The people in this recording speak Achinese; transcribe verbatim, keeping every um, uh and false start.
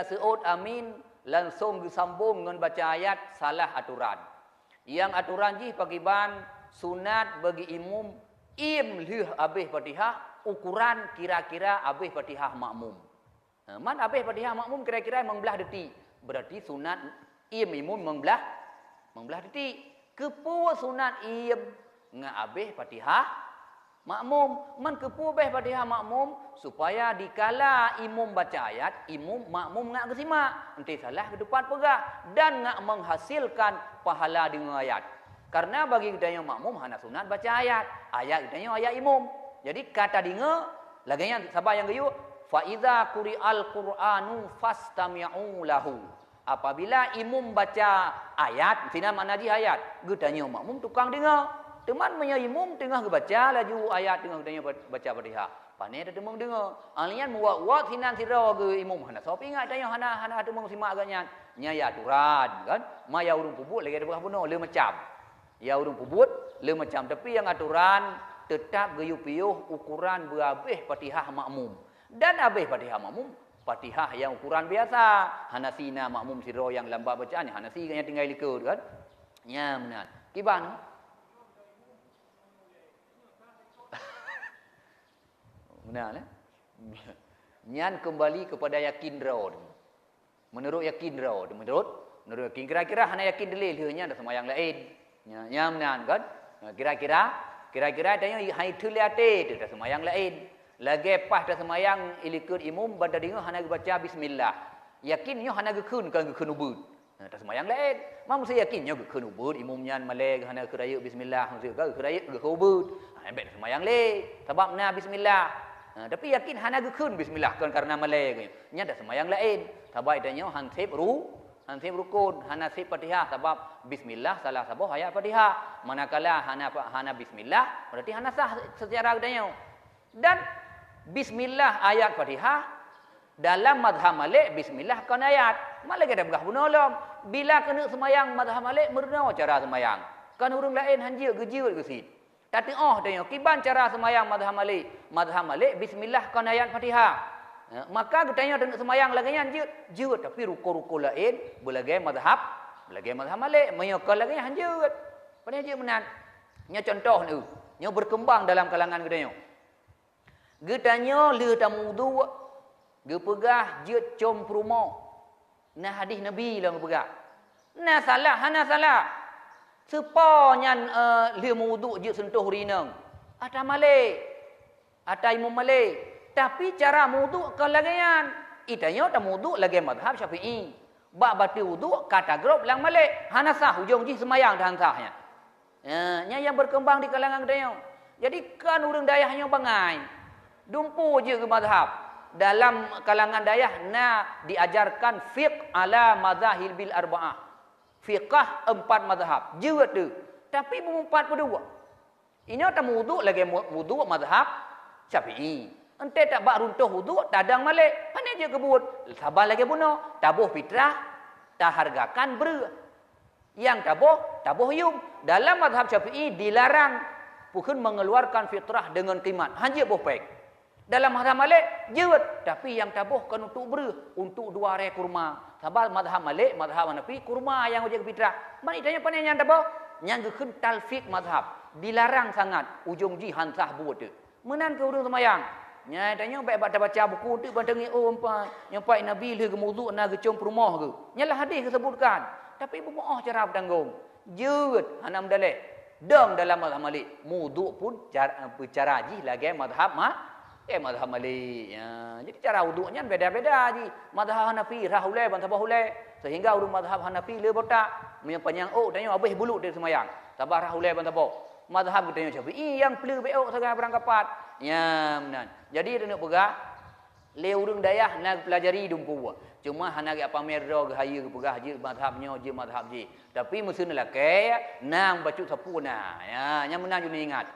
Seuôt amin langsong geusambong ngon baca ayat, salah aturan. Nyang aturan jih pakiban, sunat bagi imum iem lheueh abéh Fatihah, ukuran kira-kira abéh Fatihah makmum. Ha, man abéh Fatihah makmum kira-kira limong blaih detik, berarti sunat iem imum limong blaih, limong blaih detik. Keupeue sunat iem ngon abéh Fatihah makmum? Man keupeue abéh Fatihah makmum? Supaya dikala imum baca ayat, imum makmum ngat geusimak, enteuk salah geutupat peugah, dan ngat menghasilkan pahala deungoe ayat. Karena bagi geutanyoe makmum hana sunat baca ayat, ayat geutanyoe ayat imum. Jadi ka tadeungoe, lagée nyan saban nyang geuyue, "Fa iza quri'al Qur'anu fastami'u lahu." Apabila imum baca ayat, sinan makna jih ayat, geutanyoe makmum tukang deungoe. Teuma meunyoe imum teungoh geubaca laju ayat teungoh geutanyoe baca Fatihah, pane tateumeung deungoe. Ahli nyan muwat-wat sinan sidroe geu imum, hana soe peuingat tanyoe hana, hana teumeung simak geuh nyan. Nyan ya aturan, kan? Ma ya ureuëng peubuet lagée tapeugah bunoe, le macam. Ya ureuëng peubuet le macam, tapi nyang aturan teutap geuyue piôh ukuran beuabéh Fatihah makmum. Dan abéh Fatihah makmum, Fatihah nyang ukuran biasa. Hana si na makmum sidroe nyang lambat bacaan, hana si nyang tinggai likot, kan? Nya meunan. Kiban. Meunan, eh? Nyan kembali kepada yakin droe. Meunurot yakin droe, meunurot, meunurot yakin, kira-kira hana yakin dilée lheueh nyan dah seumayang laén. Nya, nya meunan kan? Kira-kira, kira-kira tanyoe hai theun lé até teuh dah seumayang laén. Lagée paih dah seumayang ilikot imum ban tadeungoe hana geubaca bismillah. Yakin nyoe hana geukheun, kon geukheun ubeut. Nah, dah seumayang laén. Ma meusti yakin nyoe geukheun ubeut, imum nyan malée hana geukheun rayeuk bismillah, meusti ka geukheun rayeuk geukheun ubeut. Ha, bék dah seumayang lé, sabab na bismillah. Ha, tapi yakin hana geukheun bismillah kon karena malée geuh. Nyan dah seumayang laén. Sabab tanyoe han sép ru, han sép rukon, hana sép Fatihah sabab bismillah salah saboh ayat Fatihah. Manakala hana hana bismillah, berarti hana sah secara geutanyoe. Dan bismillah ayat Fatihah, dalam mazhab Malik bismillah kon ayat. Malik gata peugah bunoe lom. Bila keuneuk seumayang mazhab Malik meurunoe cara seumayang. Kon ureuëng laén han jeuet geujeuet geusit. Tateuoh tanyoe kiban cara seumayang mazhab Malik. Mazhab Malik bismillah kon ayat Fatihah. Eh, maka geutanyoe taneuk seumayang lagée nyan jeuet, jeuet tapi rukon-rukon laén beulagée mazhab, beulagée mazhab Malik. Meunyoe kon lagée nyan han jeuet. Pane jeuet meunan. Nyoe contoh neuh. Nyoe berkembang dalam kalangan geutanyoe. Geutanyoe lheueh tameuwudu geupeugah jeuet com peurumoh. Na hadih Nabi lom geupeugah. Na salah, hana salah. Seupo nyan, eh, lheueh meuwudu jeuet seuntoh ureuëng inong. Ata Malik. Ata Imam Malik. Tapi cara meuwudu kon lagée nyan. Geutanyoe tameuwudu lagée mazhab Syafi'i. Bak bateue wudu ka tagrôb lam Malik. Hana sah ujong jih seumayang dah han sah nyan. Ya, nyan nyang berkembang di kalangan geutanyoe. Jadi kan ureuëng dayah nyoe bangai. Dumpeue jeuet keu mazhab. Dalam kalangan dayah na diajarkan fiqh ala mazahibil arba'ah. Fiqah empat mazhab. Jeuet teuh. Tapi beumeupat peudua. Inoe tameuwudu lagée mu-, wudu mazhab Syafi'i. Enteuk tabak runtoh wudu tadang Malik. Pane jeuet keu buet. Saban lagée bunoe. Taboh fitrah. Tahargakan breueh. Nyang taboh, taboh yum. Dalam mazhab Syafi'i dilarang pukheun mengeluarkan fitrah dengan kimat. Hanjeuet boh péng. Dalam mazhab Malik, jeuet. Tapi nyang taboh kon untuk breueh, untuk dua ré kurma. Sabab mazhab Malik, mazhab Hanafi, kurma nyang wajéb fitrah. Man geutanyoe pane nyang taboh? Nyang geukheun talfik mazhab. Dilarang sangat, ujong jih han sah buet teuh. Meunan keu ureuëng seumayang. Nyan tanyoe bék bak tabaca buku teuk ban teungoh, oh, empat. Nyang pat Nabi lheueh geumudu na geucom peurumoh geuh. Nyan lam hadih geusebutkan. Tapi beumeuoh cara peutanggong. Jeuet, hana meudaleh. Dong dalam mazhab Malik, mudu pun cara, cara jih lagée mazhab ma-, eh, mazhab Malik. Ya, jadi cara wudu nyan beda-beda jih. Mazhab Hanafi rhah ulée ban saboh ulée. Sehingga ureuëng mazhab Hanafi le botak. Meunyoe panyang ôk, tanyoe habéh bulut di seumayang. Sabab rhah ulée ban saboh. Mazhab geutanyoe Syafi'i nyang pleue bék ôk sagai barang kapat. Nya meunan. Jadi taneuk peugah, lé ureuëng dayah na geupelajari dumpeue. Cuma hana geupamer droe geuhayeue geupeugah jeuet mazhab nyoe, jeuet mazhab jih. Tapi meuseu neulakée, na bacut sapeue na. Ya, nyang meunan jeuet ingat.